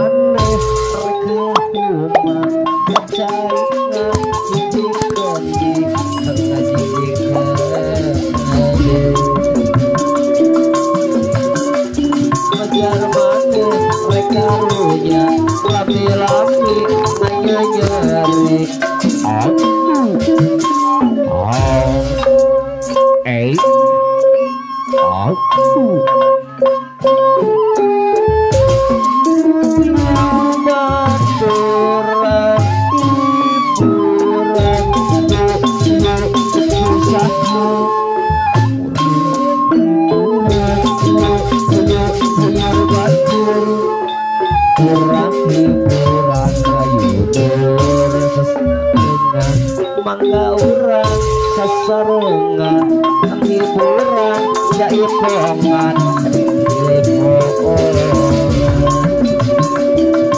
maneh rek kumaha cai ngajijikeun ngejar maneh rek karunya lami-lami nanya nyeri mangga urang sasarengan hiburan jaipongan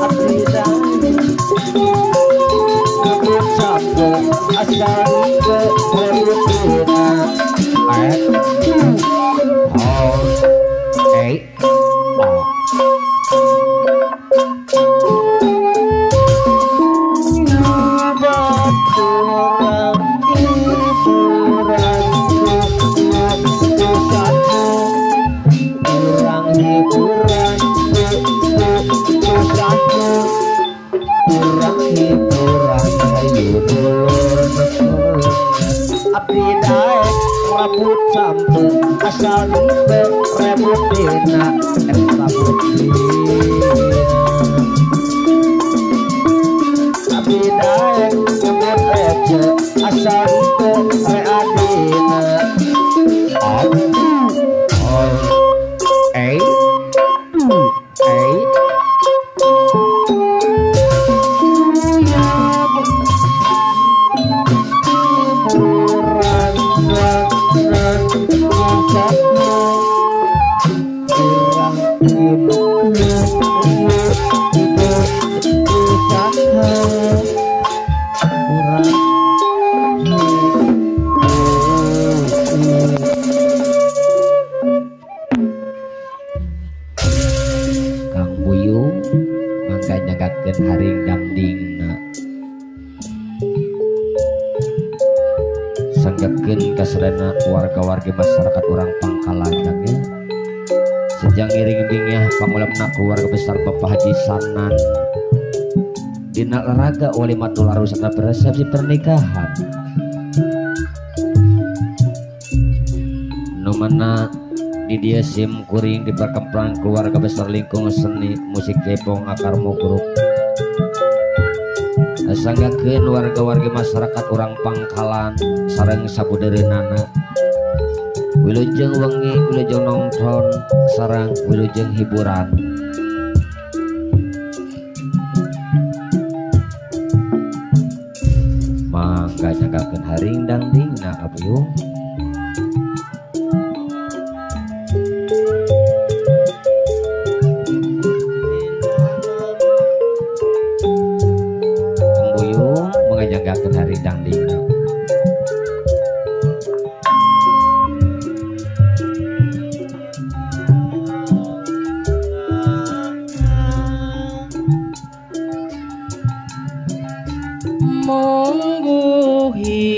abdi daeng ngebut sapu asal ke rebutina abdi daek rabut sampe asal nipe rebutina eta butina abdi daek nyebut ece asal nipe readina Kang Buyung mangga nyagakeun haring dangdingna sanggakeun kasadayana warga-wargi masyarakat urang Pangkalan ya. Sejang ngiring bingah pangulamna keluarga besar Bapak Haji Sanan dina laraga walimatul arus atau resepsi pernikahan nu mana di dia sim kuring di perkembangan keluarga besar lingkung seni musik Jepong akar mugruk sanggakeun warga-warga masyarakat urang Pangkalan sareng sabudeureunana wilujeng wengi wilujeng nonton sareng wilujeng hiburan mangga nyanggakeun haring dangdingna abuyung. Nyanggakeun haring dangdingna mungguhi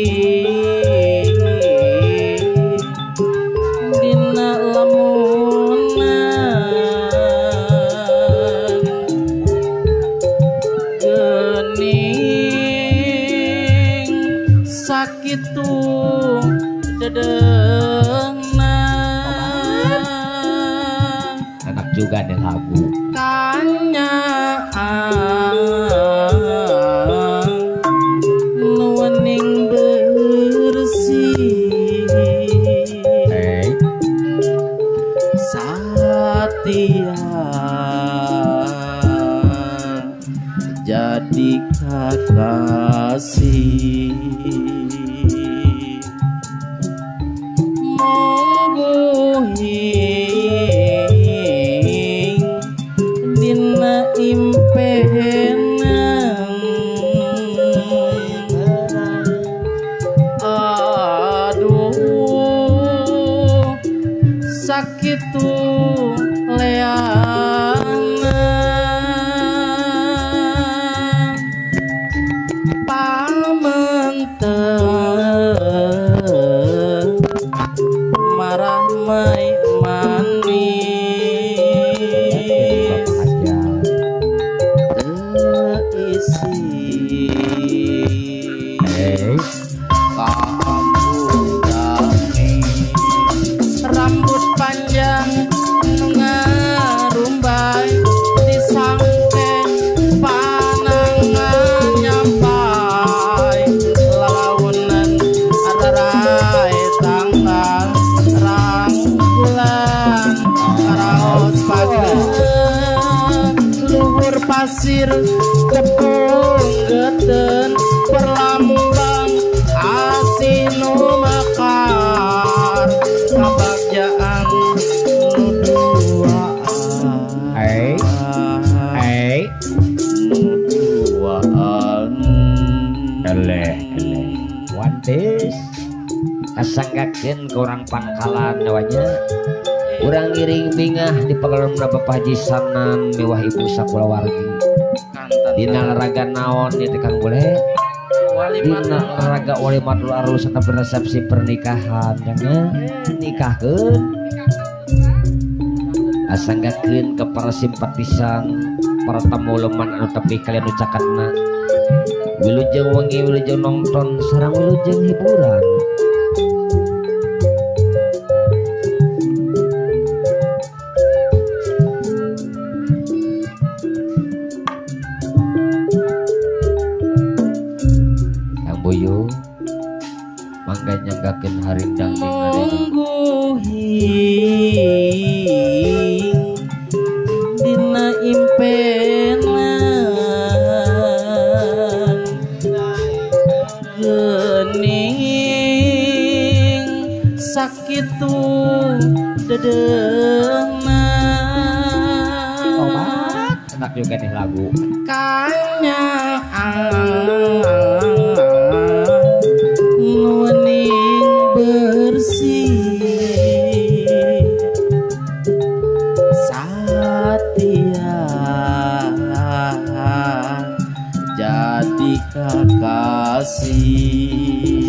dina lamunan geuning sakitu dedeungna enak juga nih lagu tanya nuwening bersih satia jadi kakasih mungguhing dina impenan aduh sakitu leana. pasir tepung geten perlambang asih nu makar kabagjaan nu duaan. Ai nu duaan. Eleh eleh wantes kasanggakeun ka urang Pangkalan wanya. Urang ngiring bingah di pangkalana Bapak Haji Sanan mewah ibu sakulawargi. Dina laraga naon ieu teh Kang Bule? Dina laraga walimatul arus atau resepsi pernikahan nya nikahkeun. Asanggakeun ka para simpatisan, para tamu leman anu tepi kalian nu cakatna. Wilujeng wengi wilujeng nonton sareng wilujeng hiburan. Buyung mangga nyanggakeun harindang ding mungguhing dina impenan geuning sakitu dedeuna. Obat enak juga nih lagu kanya nuning bersih satia jadi kakasih.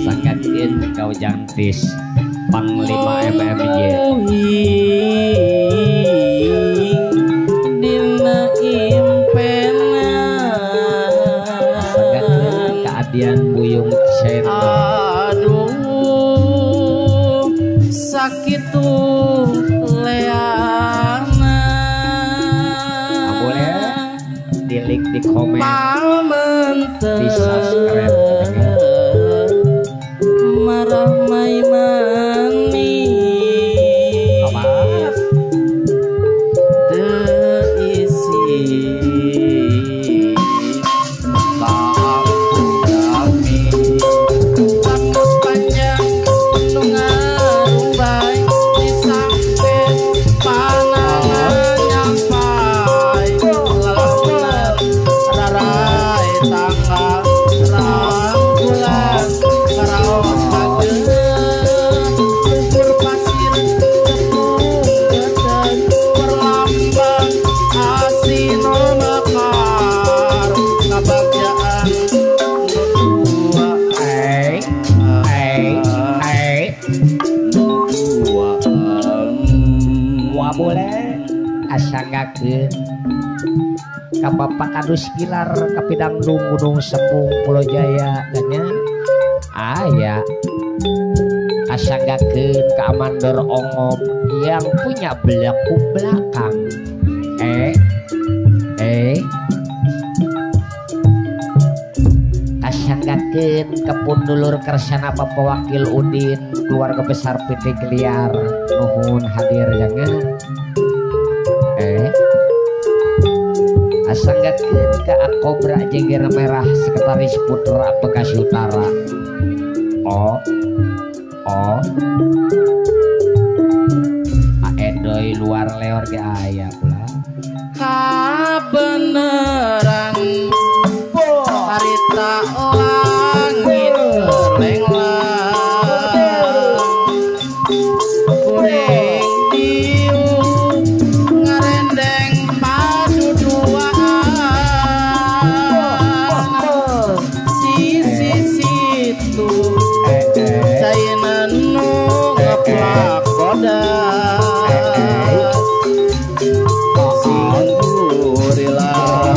Sanggakeun kau jantis Panglima MMJ dina impenan. Sanggakeun kaadian Buyung Cendol. Aduh sakitu leana. Boleh di like, di komen, di subscribe. Marah mai manis teu isi rambut panjang nu ngarumbay disampe panangan nyampai lalaunan rarai tangga rangkulan karaos kageuh lumpur pasir tepung geten perlambang asih nu mekar kabagjaan nu duaan. Nu duaan. Wah boleh asanggakeun ka Bapak Kadus Gilar ka Pidangdung Gunung Sembung Pulau Jaya nya aya. Asanggakeun ka Amandor Ongop yang punya belaku belakang. Kasanggakeun ka Pundulur Kersana Bapak Wakil Udin keluarga besar PT Geliar nuhun hadir jangan. Asanggakeun ka Akobra Jengger Merah Sekretaris Putra Bekasi Utara. Oh oh Aedoy luar leor ge aya pula. Kabeneran harita langit lenglang kuring diuk ngarendeng paduduaan sisi situ caina nu ngeplak kodas sing gurilah.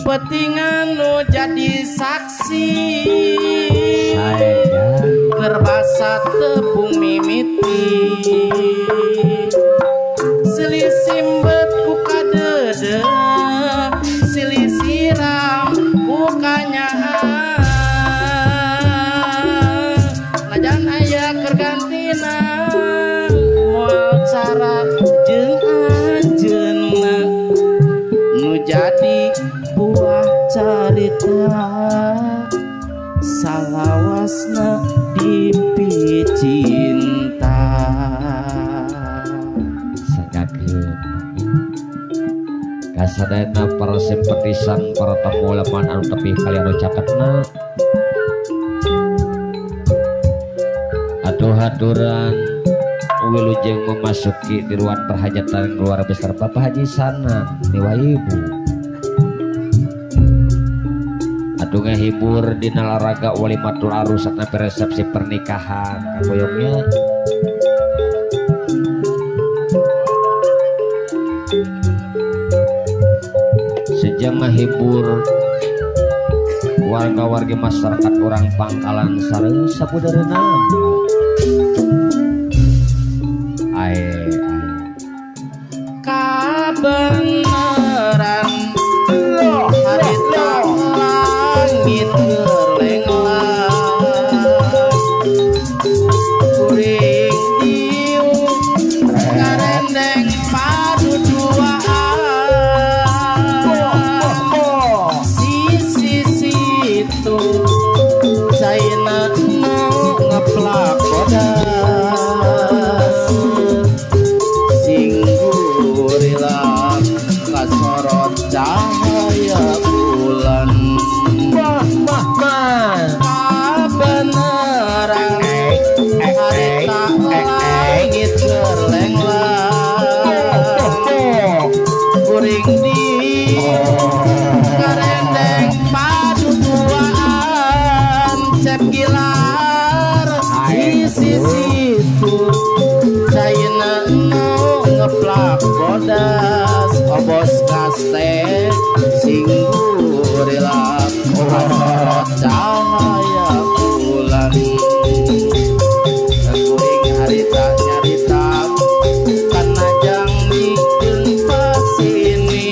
Petingan nu jadi saksi keur basa tepung mimiti silih simbet ku kadeudeuh silih siram ku kanyaah najan aya keur gantina moal cara jeung anjeunna nu jadi buah carita salawasna dipicinta. Sagakeun kasadayana para simpatisan para tamu leman anu tepih kali anu caketna atuh haturan wilujeng memasuki di ruang perhajatan keluarga besar Bapak Haji Sanan dewa ibu atuh ngahibur dina laraga walimatul arus atanapi resepsi pernikahan kaboyongnya sejak ngahibur warga-warga masyarakat orang Pangkalan sareng sabudareuna ae ae kabeneran harita langit gerlenglang kuring diuk ngarendeng padu duaan sisi situ caina nu ngeplak bodas sing gurilap kasorot cahaya bulan. Kabeneran harita langit gerlenglang kuring diuk ngarendeng padu duaan cep gilar di sisi situ caina nu ngeplak bodas obos kaste sing gurilap kasorot cahaya bulan. Kuring harita nyarita kana jangdi jeung pasini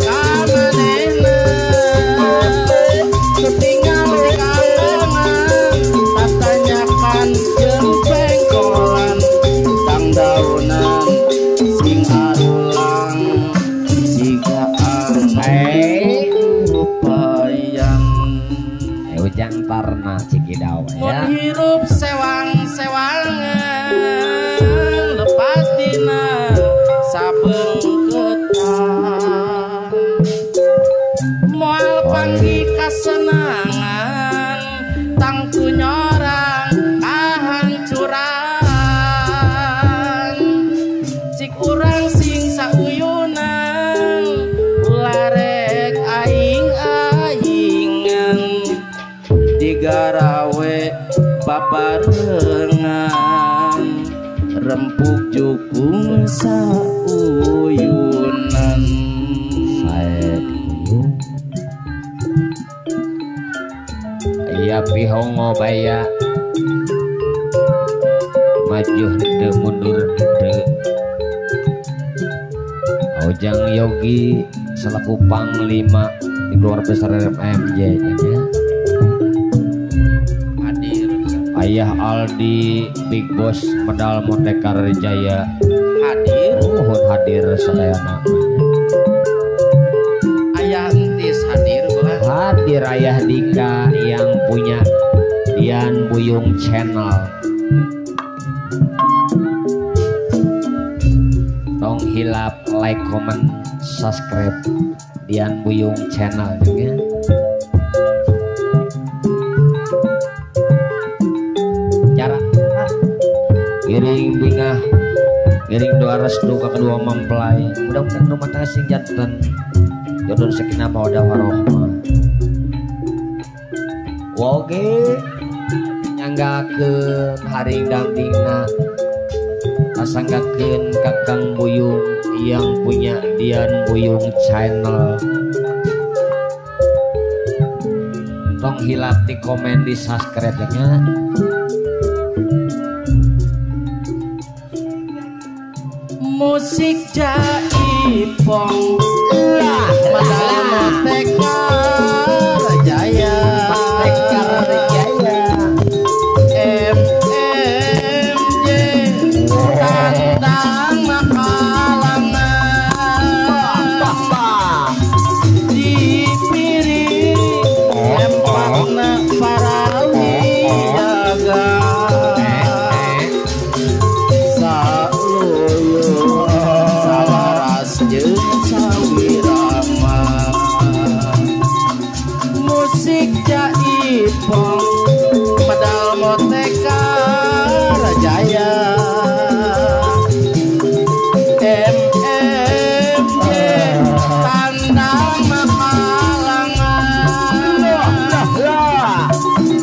kamanehna tinggal di kalangan tatanyakan jeung pengkolan tangdaunan sing arulang siga anu upayang. Ujang tarna Cikidao mun ya hirup sewang-sewangan lepas dina sabeung ketang moal panggih kasenangan tangtu nyorang kahancuran cik urang sing sauyunan ulah rek aing-aingan digarawe babarengan rempuk jukung sauyunan. Sae iya pihongo baya maju henteu mundur henteu. Ujang Yogi selaku panglima di keluarga besar RMJ ya. Hadir Ayah Aldi Big Boss Medal Motekar Jaya hadir mohon hadir sadayana. Ayah Entis hadir bukan? Hadir Ayah Dika yang punya Dian Buyung Channel. Tong hilap like, comment, subscribe Dian Buyung Channel ya. Cara giring bingah giring doa restu ka kedua mempelai mudah-mudahan rumah tangga sing janten jodoh sakinah mawaddah warahmah. Woge nyanggakeun haring dampingna Kasanggakeun Kakang Buyung yang punya Dian Buyung Channel. Tong hilap di komen, di subscribe nya. Musik jaipong lah madal motekar jaya, motekar jaya, MMJ tandang makalangan dipiri empakna parawi jaga jeung sawirama. Musik jaipong padal motekar jaya, MMJ tandang makalangan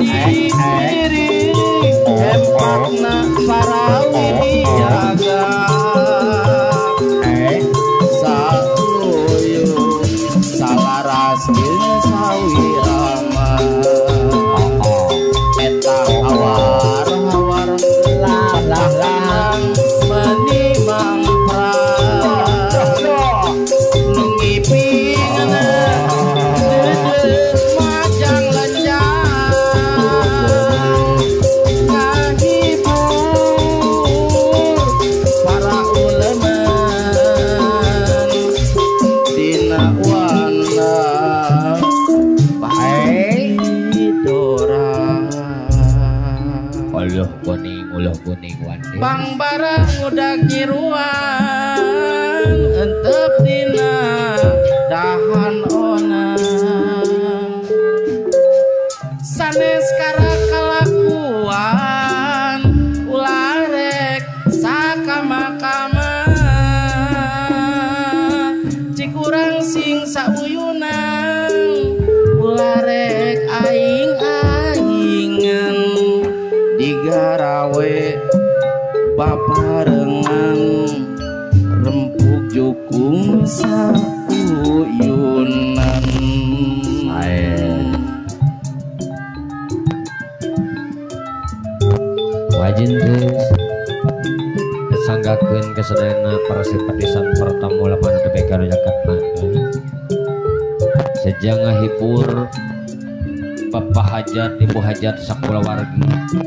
dipiri empakna parawi jaga salaras jeung sawirama. Eta hawar-hawar lah lah lah menimang prang nu ngipingna deudeuh majang lenjang ngahibur para uleman dina wana Dora. Uluh kuning, uluh kuning wande. Bang barang udah ngiruan entep dina dahan onang sanes kalakuan ulah rek sakama-kama cik urang sing sauyunan ulah rek aing-aingan digarawe babarengan rempuk jukung sauyunan. Wajin terus kesanggakeun kesadayana para simpatisan pertemu lapan TPK nu jakatna. Sejak ngahibur Bapak Hajat, Ibu Hajat sakulawargi.